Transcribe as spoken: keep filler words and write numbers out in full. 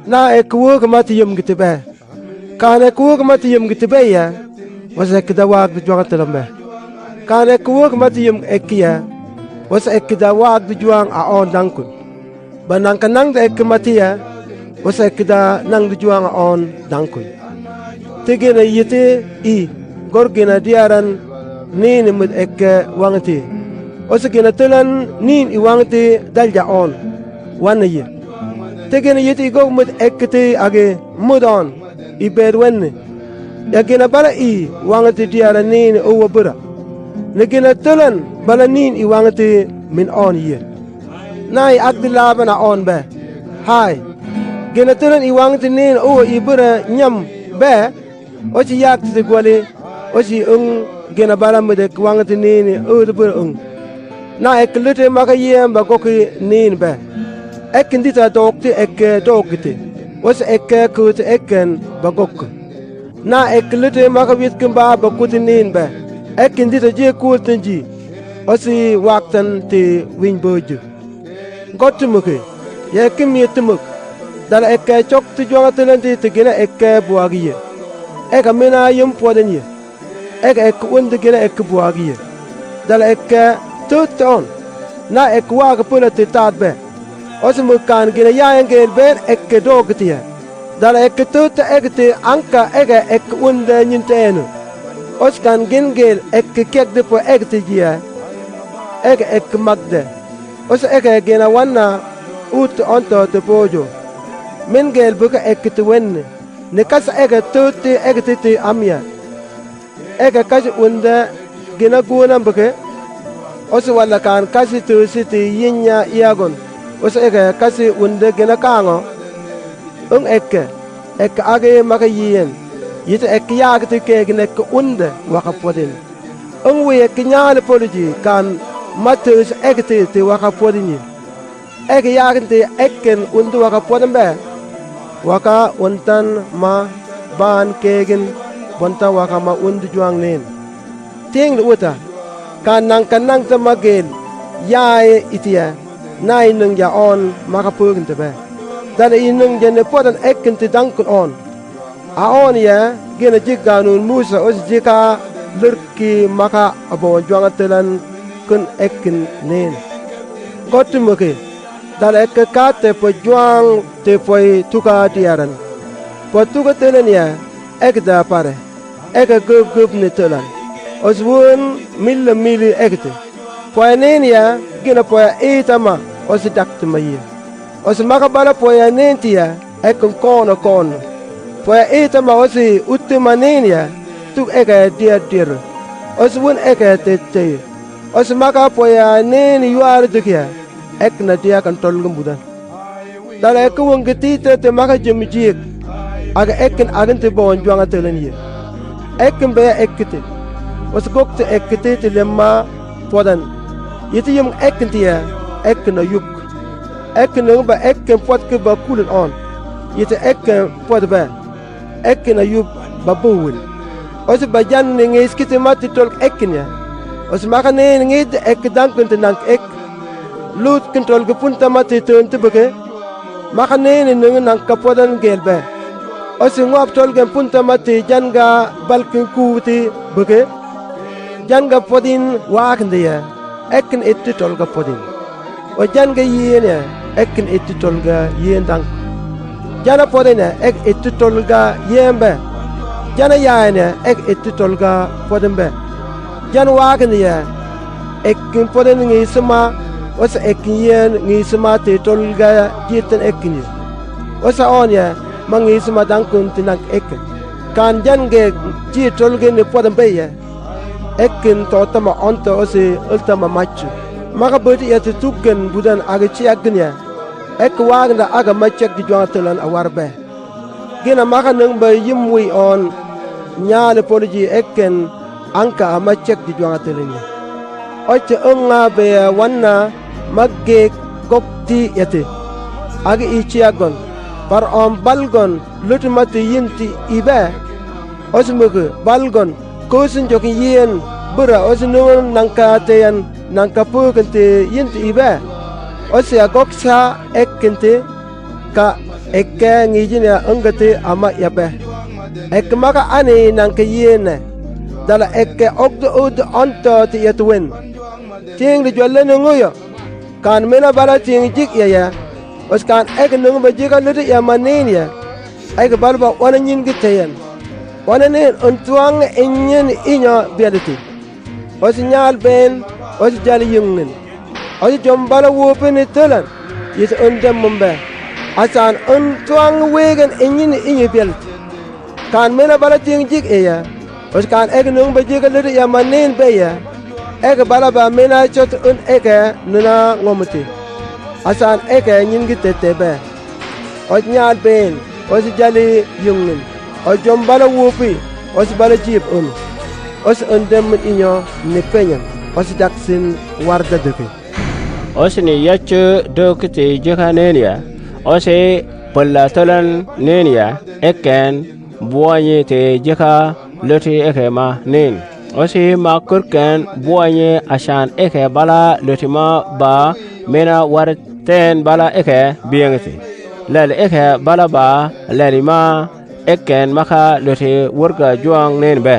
Na ekk wööki mati yömgiti be. Kaan ekk wööki mati yömgiti be ya, o sa ekk da waagdu juaŋ tëlan be. Kaan ekk wööki mati yömgi ekk ya, o sa ekk da waagdu juaŋ a oon daŋkun. Ba naŋka naŋda ekk mati ya, o sa ekk da naŋdu juaŋ a oon daŋkun. Ti gina yiti i gor gina diaran niini mët ekk waŋiti, o sa gina tëlan niin i waŋiti dalja oon wanna yi. Ti gina yiti i gok mët ekkiti agi mët oon i bed wenni, ya gina bala i waŋiti diaran niini owwa bura. Ni gina tëlan bala niin i waŋiti min oon yi. Na i agdi laaban a oon be. Hay, gina tëlan i waŋiti niini owwa i bura nyam be, o ci yaktiti gwali, o ci ëng gina bala mët ekk waŋiti niini owwa bura ëng. Na ekk lëti maka yien ba gokki niin be. Ekk dita doogti ekk dooggiti, o sa ekk kuuti ekken ba gokki. Na ekk lëti maka witkin ba ba kuti niin be. Ekk dita ji kuultin ji, o sa waaktan ti wiñ bööju. Gotti miki, ya ekk miitti mik. Dala ekk cokti juaŋ tëlänti ti gina ekk buagi yi. Ekk mina yim puɔdan yi. Ekk ekk wund gina ekk buagi yi. Dala ekk töötti oon. Na ekk waagi pälä ti taat be. O sa mik kaan gina yaayangel ben ekk doogiti ya. Dala ekk töötti ekk ti aŋka ekk ekk wund nyinte enu. O sa kaan gingel ekk kekdi pue ekk ti ji ya. Ekk ekk magde. O sa ekk gina wanna utti onto ti poojo. Mingel biki ekk ti wenni. Ni kasa ekk töötti ekk ti ti am ya. Ekk kasi wund gina guuna biki. O sa walla kaan kasi töösi ti yinya iyagon. O sa ekk kasi wund gina kaaŋo. Ëng ekk, ekk agi maka yien. Yiti ekk yaakiti keegin ekk wund waka puɔdin. Ëng wiy ekk ñaali poliji kaan ma töösi ekk ti ti waka puɔdin yi. Ekk yaakinti ekken wund waka puɔdin be. Waka wuntan ma baan keegin bontan waka ma wund juaŋ neen. Tiiŋdi uta, kaan naŋka naŋta ma gel yaaye iti ya, na i nöŋja oon maka pöökinte be. Dala i nöŋja ni puɔdan ekkin ti daŋkun oon. A oon ya gina jigga nun Musa o sa jika lirki maka abon juaŋ tëlan kän ekkin neen. Gotti miki, dala ekk kaatte pue juaŋ ti pue tuka diaran. Pue tuka tëlan ya ekk da pare. Ekk gubgubni tëlan. O sa wun milla mili ekti. Pue neen ya gina pue iitama o sa daktima yi. O sa maka bala pue neenti ya ekkin koona koona. Pue iitama o sa uttima neen ya tuk ekk diar diar. O sa wun ekk tëttëy. O sa maka pue neen yuari diki ya ekk na diak in tolgi budan. Dala ekk wungi tiitëti maka jim jiik. Agi ekkin agin ti bon juaŋ tëlan yi. Ekkin be ya ekkiti. O sa gokti ekkiti ti lemma puɔdan. Yiti yim ekkin ti ya ekkin a yubk. Ekkin ëng ba ekkin puɔtki ba kulin oon. Yiti ekkin puɔdi be. Ekkin a yub ba buwin. O sa ba jan ni ŋiiskiti mati tolg ekkin ya. O sa maka neen ŋiisdi ekk daŋkin ti naŋk ekk. Luutkin tolgi punta mati tönti biki. Maka neen ni nöŋi naŋka puɔdan gel be. O sa ŋuab tolgen punta mati jan ga balkin kuuti biki. Jan ga puɔdin waakindi ya ekkin itti tolga puɔdin. O jan ga yien ya ekkin itti tolga yien daŋk. Jana puɔdin ya ekk itti tolga yien be. Jana yaayan ya ekk itti tolga puɔdin be. Jan waakindi ya ekkin puɔdin ŋiisima, o sa ekkin yien ŋiisima ti tolga jiitan ekkin yi. O sa oon ya ma ŋiisima daŋkun ti naŋk ekk. Kaan jan ge jii tolgi ni puɔdan be ya ekkin tottama onto o sa öltama maccu. Maka bööti ya ti tuggen budan agi ciyaggin ya ekk waagin da aga maccak di juaŋ tëlan a war be. Gina maka nöŋ ba yim wiy oon ñaali poliji ekken aŋka a maccak di juaŋ tëlan yi. Occe ëŋŋa be ya wanna ma ge gokti ya ti. Agi i ciyaggon. Par oon balgon luti mati yinti i be. O sa miki balgon köösin jokin yien bura o sa nöŋun naŋka teyan naŋka pöökin ti yinti i be. O sa ya goksa ekkin ti ka Ikke ngiijin ya ungati ama yabe. Ikke maka ani nangke yene. Dala ikke okdu udu onto ti yatuwen. Ting di jualle nunguyo. Kan mena bala ting jik ya ya. Os kan ikke nungu ba jika luti ya manin ya. Ikke bala ba wana nyin giteyan. Wana nin untuang inyin inyo bialiti. Osi nyal ben, osi jali yungin. Osi jombala wupini tulan, yis undem mumbe. Asan untuang wegen inyin inyi belt. Kan mena bala ting jik iya. Osi kan ek nung ba jik luti ya manin be ya. Ek bala ba mena chot un eke nuna ngomuti. Asan eke nyingi tete be. Osi nyal ben, osi jali yungin, osi jombala wupi, osi bala jip un, osi undem inyo ni penyan, osi daksin warda duki. Osi ni yachu dukiti jika nenia, osi pula tolan nenia, eken buanyi ti jika luti eke ma nin. Osi ma kurken buanyi asan eke bala luti ma ba mena warten bala eke biengiti. Lel eke bala ba lel ma eken maka luti wurga juang nen be.